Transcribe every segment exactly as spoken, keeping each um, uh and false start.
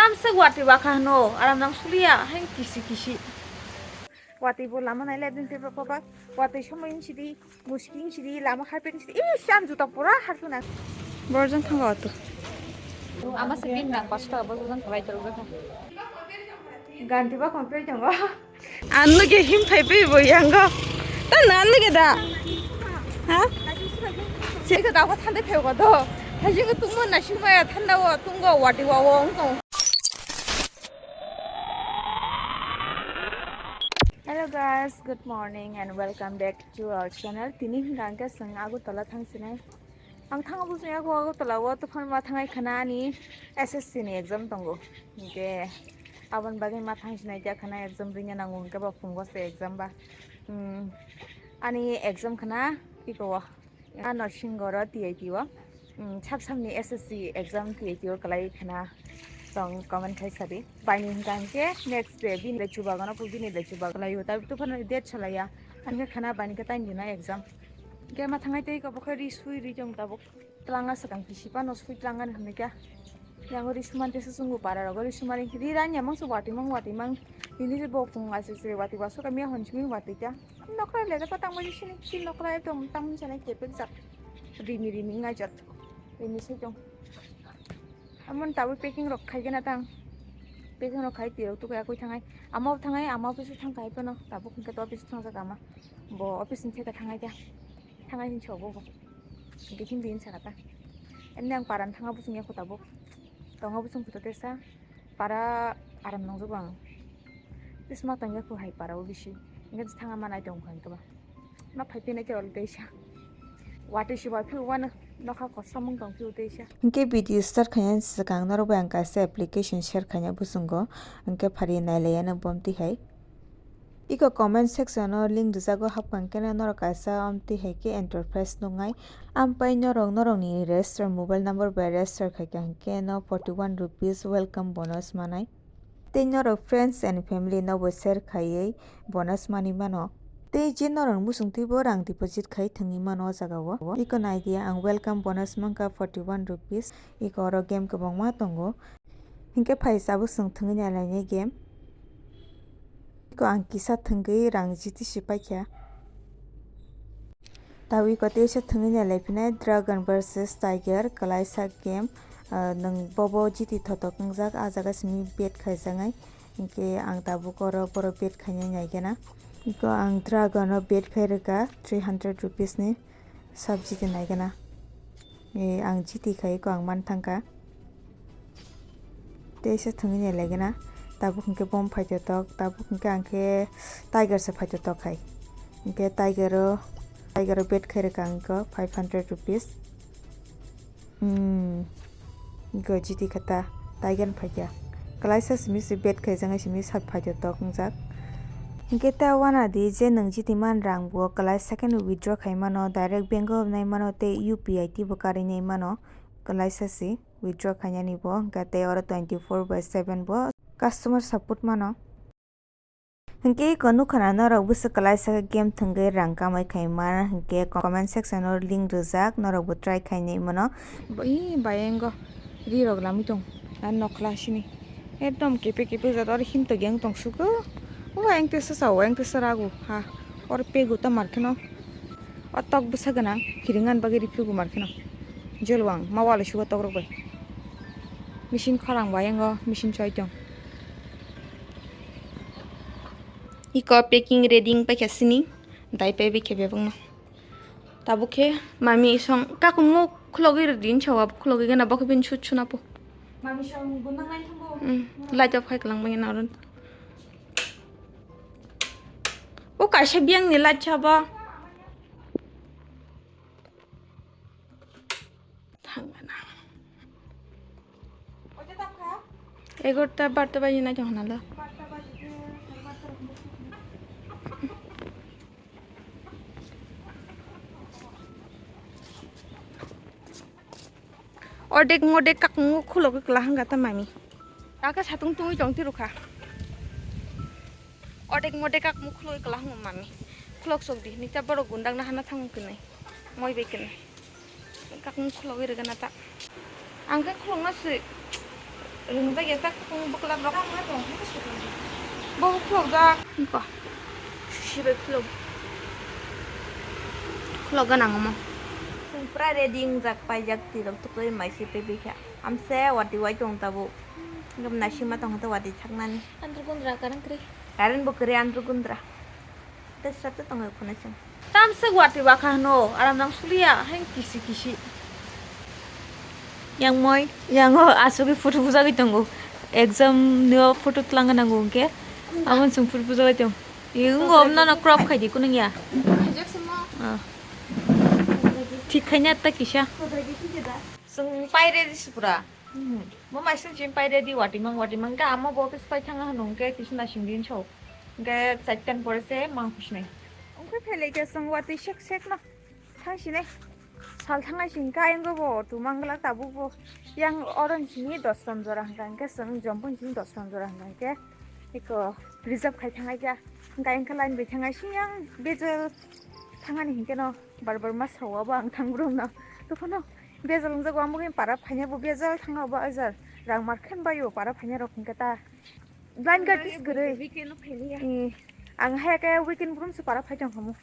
Amsa watwi wakha hwno, aram nang suliya, hai kisi kisi. Watwi bo lama nailai din tei baba, watwi somoi sidi, muski sidi, lama harpet sidi, ish, ang juta pura harpuna. Borjang thango atu. Ama se bin nang pasto borjang khlai toro. Ganti ba complete tongo. Ang nuge him phai phai bo yango. Ta na nuge da? Ha? Sika da ko thande phai ko do. Hajing tungmo na sima ya thanda wo tungo wati wa wo ongtong. Hello guys, good morning and welcome back to our channel. Tini hingka angke seng Agartala thang sinai. Ang thango buchung yago Agartala o tophan ma thangai khana ani S S C ni exam tongo. Hingke aboni bagwi ma thang sinai kya khana exam ringya nango hingke ba phungo se exam ba. Hmm, ani exam khana iko o. Ano singoro T I T o. Hmm, sab samni S S C exam T I T o kalai khana tong comment khai sadi. Baini hingka hingke next day bini le chubagono bini le chubag lai uta tophan date salaya. Hingke khana baini ke time dina exam. Hingke ma thangai tei ko bokhe ri sui ri jong tabuk. Tlanga swkang pisi phano sui tlangani hwnwi kha. Yang ri sumante se chwngbo para rogo ri sumani ri ranya mangso watwi mang watwi mang. Tini se bo phung aise se watwi waso kamya hwn simi watwi kha. Nokra lega pa tangmani sini si nokra ekdom tangmani sana kepek jak. Rimi rimi ngai jak. Rimi se jong. Amon tabuk packing rok khai gana tang. Packing rok khai tirok tukai akui thangai. Ama thangai ama office thang khai pano tabuk hingke to office thang jak ama. Bo office ni theka thangai kha. Thangai hin chogo bo. Bikin din sakata. Enne ang paran thanga busung ya kota bo. Tonga busung kota tesa. Para aram nangjago ang. Tisma tangya ko hai para o bisi. Nge thanga manai tong khan kaba. Ma phai pina ke ol teisa. Wati siwa phi wan nokha kosamung tong phi teisa. Hingke video start khaina swkang norok bai ang kaisa application share khaina busungo. Hingke phari nailaiya nang bomti hai. Iko comment section o link rijago hapkang khe norok kaisa amtwi hai khe enterprise nuknai. Ampai norok norokni register mobile number bai register khaikha hinkhe no forty one rupees welcome bonus manai. Tei norok friends and family no bo share khaiwi bonus manwi mano. Tei je norok muchungtwi bo rang deposit khai thwngwi mano o jaga o. Iko nai di ang welcome bonus mankha forty one rupees. Iko oro game kwbangma tongo. Hinkhe phai tabuk chwng thwngwi nai lainai game. Iko ang kisa thwngwi rang G T C paikha. Tabuk iko teisa thwngwi nai laiphinai Dragon versus Tiger kwlaisa game. Ah, nwng bobo G T thothok wngjak, ah jaga simi bet khaijaknai. Hinkhe ang tabuk oro borok bet khainai naigena. Iko ang Dragon o bet khai rwkha three hundred rupees ni. Sab G T naigena. E, ang G T khai ko ang man thangkha. Teisa thwngwi nai laigena. Tabuk hinkhe bom phaitotok, tabuk hinkhe ang khe Tiger se phaitotok khai. Hinkhe Tiger o, Tiger o bet khai rwkha ang ko five hundred rupees. Hmm. Go G T khata, Tiger phaikha. Kwlaisa simi se bet khaijaknai simi sat phaitotok wngjak. Hinkhe ta wanadi je nwng G T man rang bo kwlaisa khe no withdraw khai mano, direct bank o nai mano tei U P I tei bo karwi nai mano. Kwlaisa se withdraw khainani bo, hinkhe tei oro twenty four by seven bo customer support mano. Hinkhe iko nukha na norok bwswk kwlaisa khe game thwngwi rang kamai khaima, hinkhe comment section o link rijak, norok bo try khainai mano. Bai bayango ri rok lamwi tong, na nokla sini ekdom kepe kepe jat oro himto yang tong sugo. O ang tesa sao, ang tesa ragu ha, oro pegu ta mar kheno. O tok bwsa gwnang, kiring ani bagwi riphugo mar kheno. Jolwang ma walo sugo tok rok bai. Machine khorang bayango machine choi tong. Iko packing ready wng paikha sini, dai paibai khe bebakno. Tabuk khe mami song kakumno khulogwi rwdi hinwi sao, abo khulogwi gana bo khe bini sut suna po. Mami song gundang nai thango. Hmm, light off khai kwlangbai gana oro. O kaisa biyangni light sabo. Thangana. Egarota barta baji nai tong hwnalo. Ordek modek kakung khulogwi kwlahang gata mami. Aka satung tungwi tong tirukha. Odek modek kak mukhuloi kwlahung mami. Khulok sok di, nita borok gundang na hana thang kwnwi. Moi bai kwnwi. Kak mukhulogwi rwgana ta. Ang khe khulokna se Ringjak ya tak kung bwklap rok. Bo khulokjak. Ko. Sibai khulok. Khulok ganang omo. Pura ready wngjak paijak tirok tukui mai se pebi kha. Amse wati wai tong tabuk. Gam nasima tong hata wati thaknani. Andru gundra karang kri. Karen bo kri andru gundra. Tei srap tei tongo khuna chwng. Tamswk watwi bakha hwno, aram nang suliya, hain kisi kisi. Yang moi, yang o asugwi photo bujagwi tongo. Exam ni o photo twlangna nango hwnkhe, aboni chwng photo bujagwi tong. Yung o nono crop khaidi kunung ya. Khaijak se mo. Ah. Thik khaina ta kisa. Chwng pai ready se pura. Hmm. Bo maising chwng pai ready, watimang, watimang khe amo bo khe swpai thanga hwnung khe kisa nasing din so. Hingke chaitang pore se mang khusnai. Ongkhe phelai khe chwng watwi sek sek no thang sinai. Sal thangnai sing khe ayang bo tu manglak tabuk bo. Yang orange ni dos ram jora hwnkha hwnkhe chwng jompon sing dos ram jora hwnkha hwnkhe eko reserve khai thangnai khe. Hwnkhe ayang khe line bai thangnai sing yang bejel thangani hwnkhe no bar bar ma sao abo ang thang brum no. Tokhono bejel wngjak bo amo khe para phainai bo bejel thangna bo ajar rang mar khe bai o para phainai rok hwnkhe ta. Blind guard is kwrwi. Weekend o phailiya. Eh, ang hai khe weekend brum se para phai tong khamu.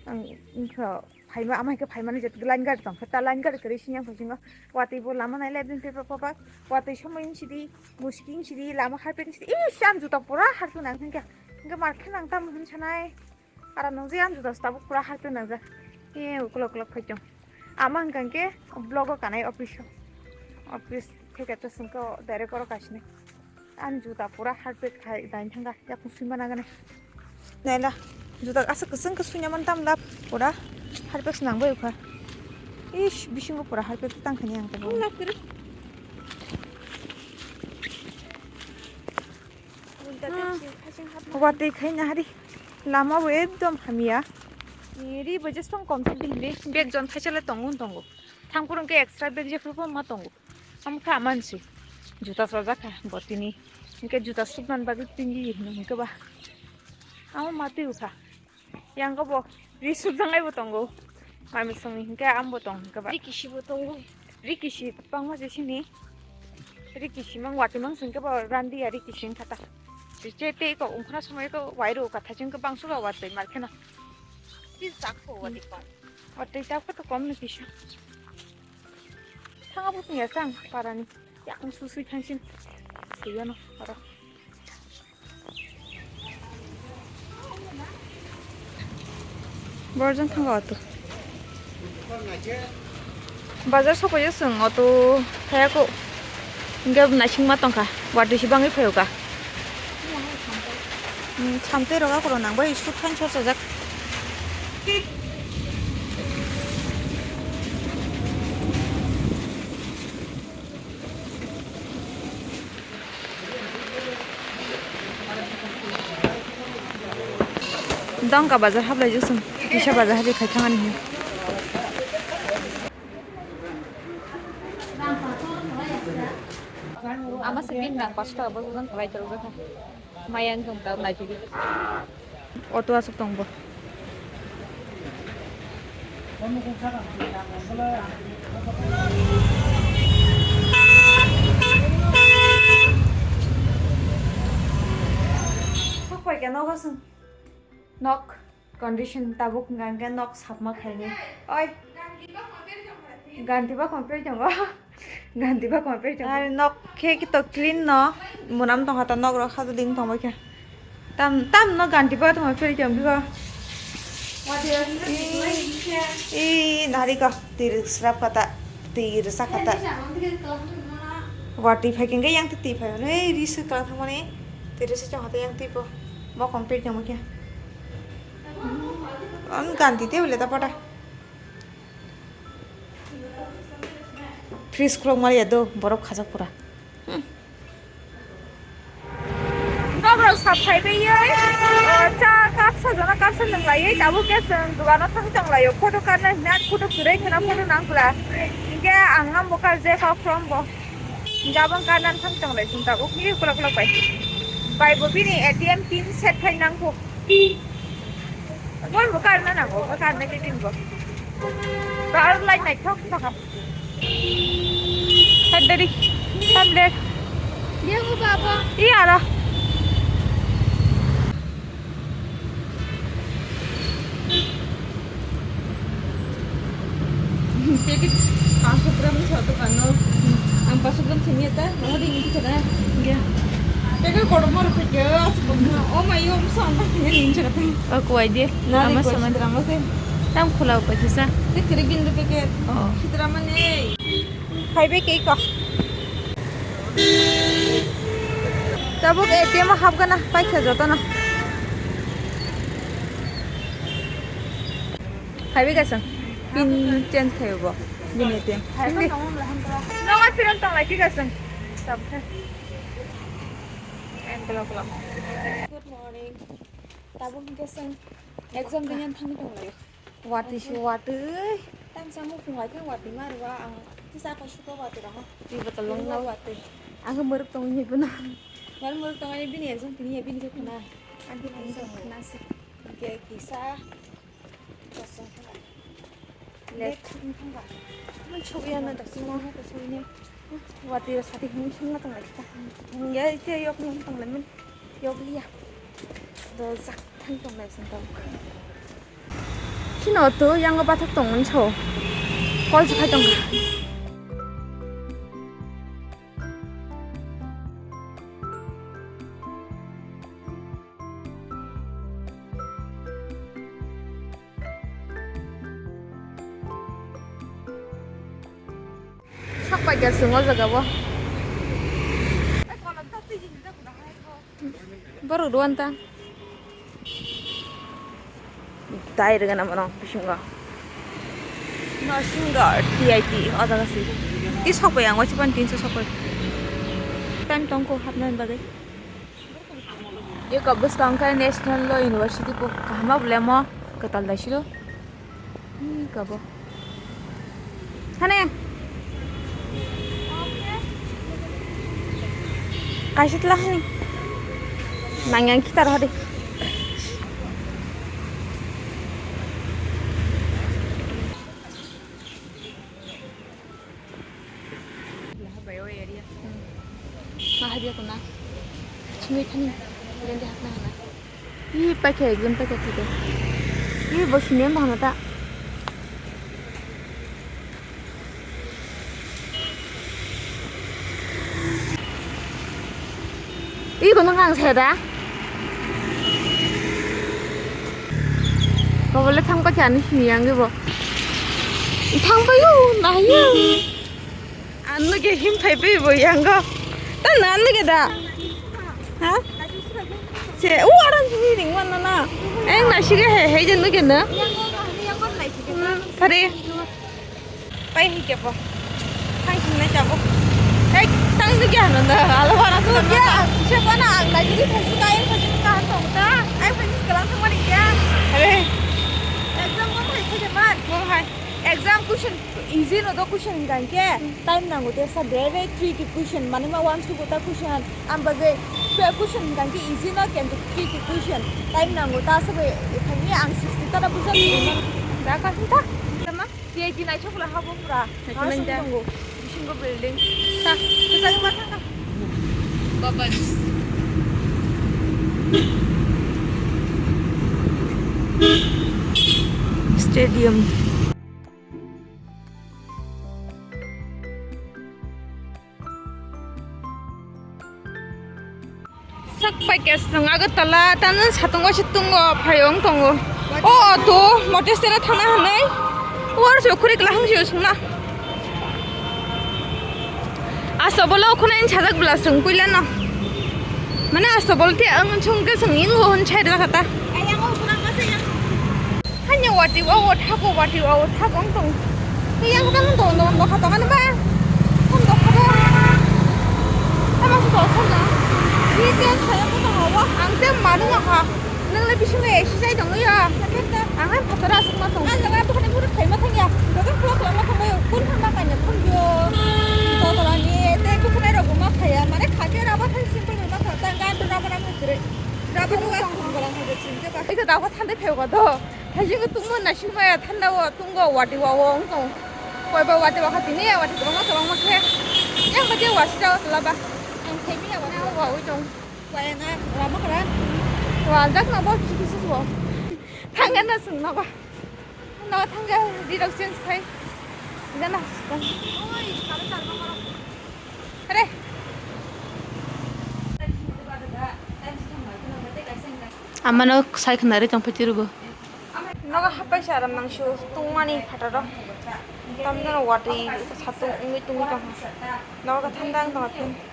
Ang wngkha phaima, amai khe phaimani je blind guard tong khe ta blind guard kwrwi sini ang phaising watwi bo lama nai le bini pepa papa watwi somoi sidi muski sidi lama harpek sidi. Ish, ang juta pura harpek nang khe hingke mar khe nang tam hin sanai. Aro nung je ang juda se tabuk pura harpek nangjak. E, ukulok ukulok phai tong. Ama hwnkha hwnkhe vlog o kanai office o. Office theke to sengko direct oro kaisini. Ang juda pura harpek khai dain thangkha, yakung swima nangani. Naila, juda aswk kwchwng khe swina man tamla pura harpek se nang bai ukha. Ish, bisingo pura harpek tang khani ang tabo. Watwi khai nahari. Lama bo ekdom hamya. Ri bo jesong kom tong di hwnwi bek jon thaisa le tongo tongo. Thang phuru hwnkhe extra bek jephru ma tongo. Amo kha mansi. Juta chojak kha bo tini. Hwnkhe juta suknani bagwi tingwi hino hwnkhe ba. Amo ma twi ukha. Yang bo ri sukjaknai bo tongo. Mami songni hwnkhe ambo tong hwnkhe ba. Ri kisi bo tongo. Ri kisi bangma je sini. Ri kisi mang watwi mang singkhe bo randi ya ri kisi wngkha ta. Che tei ko ungkhna somoi ko wai ro ka thaching ko bangso ba watwi mar kheno. Ti sak ko watwi pa. Watwi ta ko to kom ni kisi. Thanga bo sing ya sang parani. Yakung susui thangsin. Siyano oro. Borjong thango auto. Bazar sokoyo chwng auto thayako. Hingke naisingma tongkha. Watwi se bangwi phaio ka. Hmm, samtwi rok akorok nang bai suk phan sor sajak. Dongka bazar hablai jwsung, kisa bazar hablai khai thangani hinwi. Ama se bin rang pasto abo jwsung khlai tong jakha. Maya wng tong ta naitugwi. Auto aswk tong bo. Sokphaikha nogo chwng. Nok condition tabuk hwnkha hwnkhe nok sapma khainwi. Oi. Ganti bakma peri tongo. Ganti bakma peri tongo. Ar nok khe kito clean no. Munam tongkha ta nok rok hadu ding tongbai kha. Tam, tam no ganti ba tongma peri tong biko. Ii, ii, nari ko, twi srap kata, twi rwsa kata. Wa twi phai khe yang twi phai, nei ri se kala thangmani, twi rwsa chong hata yang twi po, mo complete tongma khe. Ang ganti te ule ta pata. Freeze khulok maliya do, borok khajak pura. Hmm. Nokrok sap phaibai, cha kap sajana kap sa nwnglaiwi, tabuk khe chwng dogano thang tonglaio, photo karna hwnwi, photo kwrwi khwna photo nang pura. Hinkhe ang ambo karjai kok from bo. Hinkhe abo karna thang tonglai chwng tabuk, hi ukulok ukulok bai. Bai bo bini A T M pin set khai nang kho. Moi bo karna nango, bo karna khe tin bo. Kar lai naithok thok. Hadari, tablet. Iya, baba. Iya, aro. Packet paanso gram ni sa dokan no. Ang paanso gram sini ta, no ding itu kada. Iya. Packet kotor mar packet. Oh my, yo, so ang pakai ini cerita. Oh, kuai dia. Na, ama di kuai sama drama sih. Tam khula upai kisa. Te kiri gin de packet. Oh. Sitra mane. Phaibe kei ko. Tabuk A T M o hapgana, paikha jotono. Phaibe kaisa. Pin change khaibo. Bini A T M. Hindi. Nonga piran tong lai kisa. Tabuk khe. Envelope lo. Good morning. Tabuk kisa. Exam dingyan thangwi tong lai. Watwi se watwi. Tang samung phung lai khe watwi ma rwa ang. Tisa ko suko watwi rama. Twi botol long nao. Watwi. Ang khe muruk tong ni buna. Mar muruk tong ni bini exam tini ya bini khe khna. Ang bini exam khna se. Ke kisa. Kosong khna. Let. Mun chok ya na dak simo. Watwi ra sati hung sung na tong lai ta. Hung ya ite yok nung tong lai mun. Yok liya. Do zak thang tong lai sung tong. Chini auto yango bathak tongmani sao. Call se phai tongkha. Sok paikha chwng o jaga o. Borok rw ta. Dai rwgana borok bisingo. Nosingo T I T o jaga se. Ti sok bai ang waisa pan tin so sok bai. Time tong kho hapna bagwi. Eko bwskang khe National Law University bo kaham ma bole mo kwtal dai siro. Ih, kabo. Hane. Kaisa tla hani. Nang yang kitar hadi. Ma hadi ko na. Chimui thani. Gende hakna hana. Ih, paikha exam paikha tide. Ih, bo sini em bahana ta. Ih, kono ngang saya da. Kobole thang paikha ani sini yang bo. Thang payo, nayo. Ang nuge him phai bai bo yango. Ta na nuge da. Ha? Se u aran sini ring wan na na. Eng na sige he he je nuge na. Pare. Pai hi ke bo. Thang sini na jabo. Ei tang nuge hano na. Alo bara nuge. Se bana ang na jigi phai suka eng phai suka han tong ta. Ai phai suka lang thang mani ya. Are. Exam mo hai khe man. Mo hai. Exam question easy no do question hinkha hinkhe time nango te sa bere tricky question mane ma uansuk ta question am bagwi question hinkha hinkhe easy no kintu tricky question time nango ta sa bai thangni ang sixty ta da bujak ni man da ka hinta tama T I T nai chokla habo pura ha sung tongo bisingo building ta ta ma thangka Bubbles Stadium. Sak paikya sung Agartala, tamo satung o situng o phai ong tongo. O auto, motor stand o thangna hinwi. Uar se khuri kwlahang se sungna. Asto bolo khuna in sajak bla sung puila no. Mane asto bolo ti ang sung ke sung in go hon chai da kata. Hanya wati wa wa thago wati wa wa thago ang tong. Ni yang kan tong tong tong kata kan ba. Tong tong kata. Apa sih tong sana? Ni dia saya kata hawa. Ang te manu ha. Nang le bisingo A C jai tong ya. Ang hai photo ra sung ma tong. Ang jaga to khani pura thai ma thang ya. Jaga pura pura ma thang yo. Kun thang ma kanya thang yo. To to ra ni te ku khani ro ma khaya. Mane khake ra ba thang simple ma thang. Tang gan ra ba ra ma kre. Ra ba ra. Ika dawa thande phego do. Hajingo tungmo naisingmaya thanda o tungo wati wa o wng tong. Koi ba wati wa kha tini ya wati kwbangma kwbangma khe. Yang ba je wasi jao tola ba. Ang thaimi ya Wa ui tong. Wa na lama kara. Wa jak na bo kisi kisi bo. Thangga na sung na ba. Na thangga di rok change khai. Jana. Oi, kare kare ma kara. Are. Amano sai khna ri tong phai tirugo. Nogo hapai se aram nang su tungmani phataro. Tamjano watwi satung wngwi tongwi tongkha. Nogo thanda wng tongkha.